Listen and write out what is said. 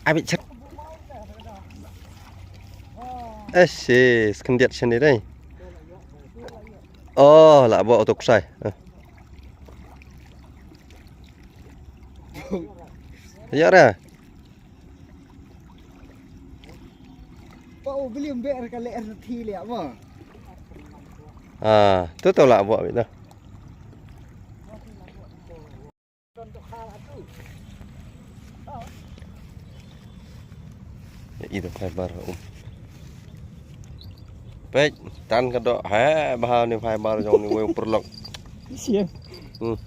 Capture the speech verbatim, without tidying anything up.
Abit chet. Eh, sis, khyndiat shane dei. Oh, la bok auto ksai. Eh. Ya ra. Pa u beli mbek ka le er thi le apa? Ah, tu tu la bok bit dah. Ya, itu fiber um. Pek, tan kedok, hai, bahal ni fiber jong ni wei perlok. Sian. Hmm.